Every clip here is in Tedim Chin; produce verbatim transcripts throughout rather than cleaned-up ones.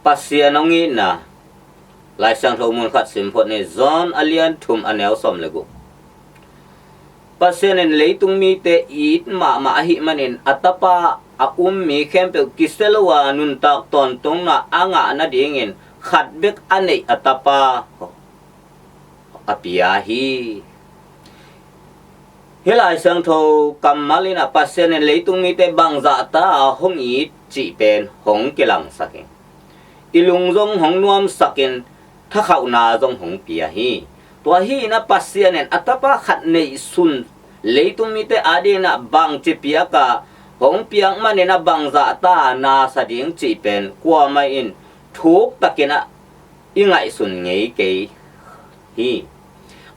Pasian hong itna. Lai Siangtho mun khat sim phot ni. John a lian thum a neu sawm le guk. Pasian in leitung mite it mahmah ahih manin a Tapa a um mi khempeuh kisia lo a nuntak tawntungna a ngah nadingin khat bek a neih a Tapa a pia hi. Hih Lai Siangtho kammal in a Pasian in leitung mite bangzah ta a hong it cih pen hong kilangsak hi. I lung zong hong nuamsakin thakhauhna zong hong pia hi. Tua hi in a Pasian in a Tapa khat neihsun leitung mite adingin a bangci piak a hong piak manin a bangzah ta a nasa ding cih pen kuamah in thuktakin a i ngaihsun ngei kei hi.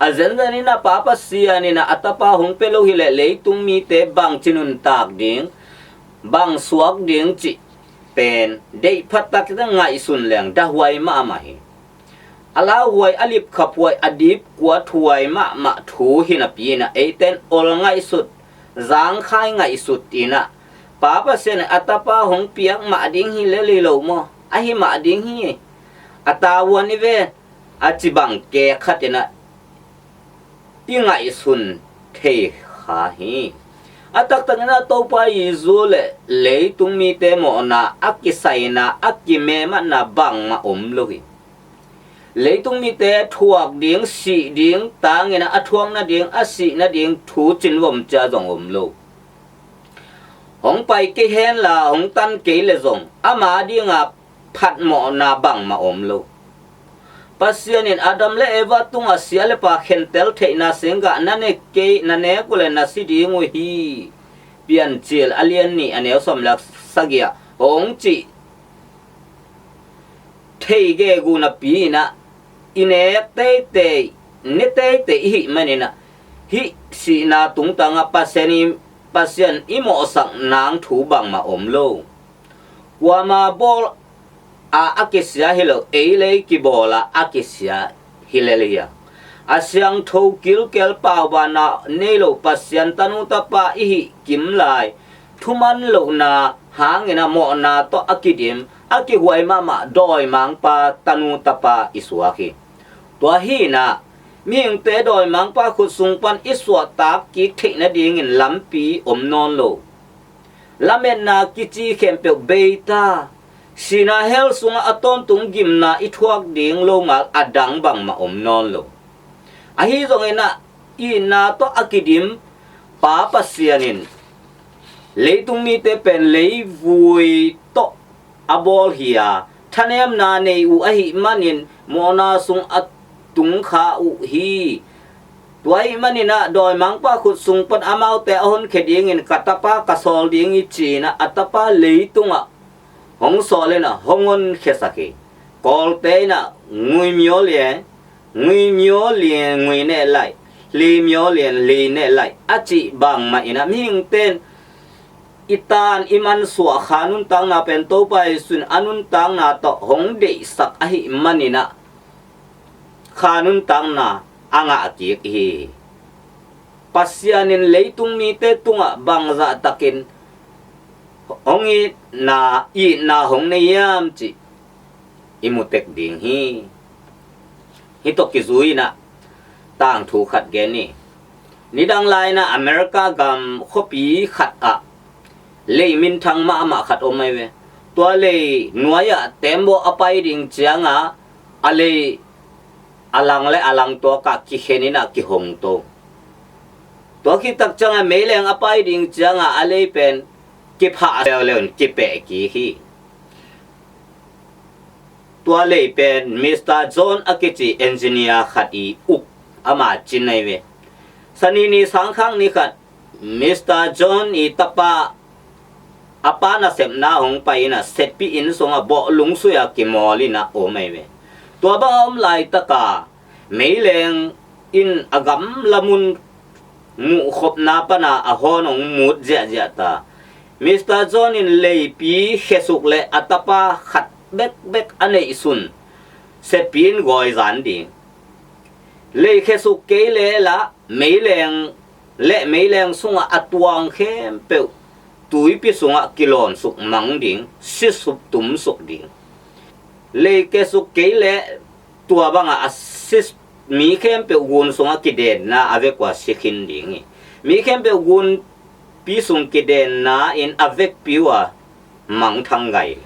A zenzen in a Pa Pasian in a Tapa hong pia lo hileh leitung mite bangci nuntak ding, bang suak ding cih pen deih phattak in a ngaihsun leng dahuai mahmah hi. A lauhuai, a lipkhaphuai, a dipkuathuai mahmah thu hi napi in a eite in ol ngaihsut, zangkhai ngaihsut in a Pa Pasian in a Tapa hong piak mah ding hi lel hi lo maw? Ahi mah ding hi. A tavuan i ve a ci bang kek khat in a i ngaihsun thei kha hi. A taktak in a Topa Jesu le leitung mite mawhna a kisaina, a kimematna bangmah om lo hi. Leitung mite thuak ding, sih ding tangin a thuak nading, a sih nading thu cinvom cia zong om lo. Hong pai kei henla hong tan kei le zong ama dinga phatmawhna bangmah om lo. Pasian in Adam le Eva tungah sia le pa khentel theihna singgah na nek kei, na nek uh le na si ding uh hi. Piancil a lian nih a neu sawm le sagih ah hong cih thei gegu napi in a i nek teitei, ne teitei i hih manin a hih sihna tungtangah Pasian i, Pasian i mawhsak nang thu bangmah om lo. Kuama bawl a a kisia hi lo, ei le ei kibawl a a kisia hi lel hi a. A siangtho kilkel paubanna nei lo Pasian tanu tapa i hih kim lai thuman lohna hangin a mawhna tawh a kidim, a kihuai mahmah dawimangpa tanu tapa i suak hi. Tua hi in a mihingte dawimangpa khut sung pan i suahtak kik theih nadingin lampi om nawn lo. Lametna kici khempeuh bei ta. Sihna hell sungah a tawntung gimna i thuak ding lo ngal a dang bangmah om nawn lo. Ahi zongin a itna tawh a kidim Pa Pasian in leitung mite pen leivui tawh a bawl hi a, thanemna nei uh ahih manin mawhna sung a tung kha uh hi. Tua ahih manin a dawimangpa khut sung pan amaute a honkhia dingin ka tapa ka sawl ding hi ci in a a tapa leitungah hong sawl in a hong honkhiasak hi. Kawlte in a ngui myo lian, ngui myo lian ngui neh lai, hli myo lian hli neh lai a cih bangmah in a mihingte in i tan i mansuah kha nuntakna pen Topa Jesu in a nuntakna tawh hong deihsak ahih manin a kha nuntakna a ngah kik hi. Pasian in leitung mite tungah bangzah takin hong itna, itna hong nei hiam cih i mu tek ding hi. Hih tawh kizui in a tangthu khat gen ni. Nidang lai in a America gam khuapi khat ah lei minthang mahmah khat om ahi ve. Tua lei nuai-ah tembaw a pai ding ciangah a lei a lang le a lang tuakah kikhen in a kihong to. Tua khit tak ciangah meileng a pai ding ciangah a lei pen kiphah leuleu in kipeh kik hi. Tua lei pen Mister John a kici engineer khat i uk, ama cin ahi ve. Sanini sangkhak ni khat Mister John i tapa a pa nasepna hong pai in a sepi inn sungah bawh lungsui a kimawl in a om ahi ve. Tua bang a om laitaka meileng in a gamla mun muhkhopna pana a hawn hong mut ziahziah ta. Mister John in leipi khesuk le a tapa khat bekbek a neihsun sepi in gawizan ding. Lei khesuk kei le lah meileng le meileng sungah a tuang khempeuh tuipi sungah kilawnsuk mang ding, sisuk tumsuk ding. Lei kesuk kei leh tua bangah a si, mi khempeuh gun sungah kidenna a vek uh a si khin ding hi. Mi khempeuh gunpi sung kidenna in a vekpi uh a mangthang gai.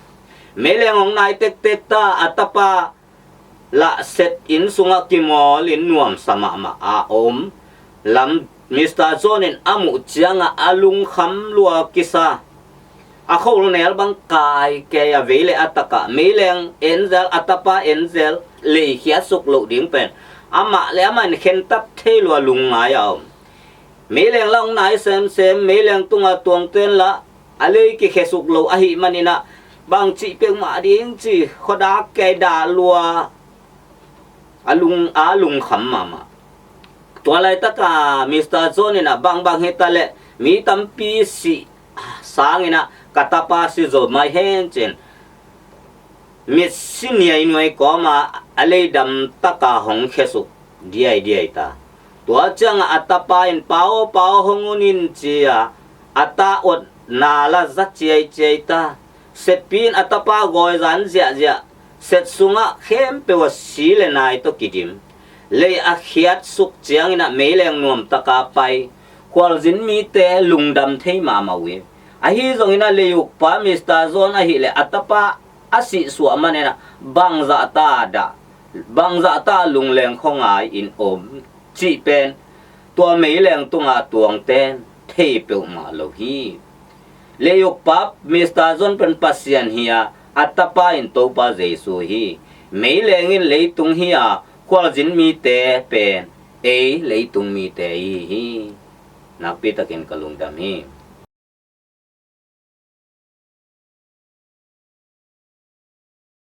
Meileng hong nai tektek ta, a tapa lah set inn sungah kimawl in nuamsa mahmah a om lam Mister John in a muh ciangah a lungkham lua kisa. A khol nel bang kaikei a vei le a takah meileng Angel, a tapa Angel lei khiatsuk loh ding pen amah le amah in khentat thei lua lungngai a om. Meileng lah hong nai semsem, meileng tungah tuangten lah a lei kikhesuk lo ahih maninah bangcih peuhmah ding ci khuadak kei dah lua a lung, a lungkham mahmah. Tua laitaka Mister John inah bangbang hita leh mi tampi sih sanginah ka tapa si zo mai hen cin mitsi niainuai kawma a leidam taka hong khesuk diaidiai ta. Tua ciangah a tapa in pau pau hong unin cia a ta ot nala za ciaiciai ta. Setpi in a tapa gawizan ziahziah set sungah khempeuh a si le nai tawh kidim. Lei a khiatsuk cianginah meileng nuamtaka pai. Khualzin mite lungdam thei mahmah uh hi. Ahi zonginah leiukpa Mister John ahileh a tapa a sihsuah maninah bangzahta dah, bangzahta lungleng khuangai in om cih pen tua meileng tunga tuangten thei peuhmah lo hi. Leiukpa Mister John pen Pasian hi a, a tapa in Topa Jesu hi. Meileng in leitung hi a, khualzin mite pen ei leitung mite hi hi. Nakpitakin ka lungdam hi.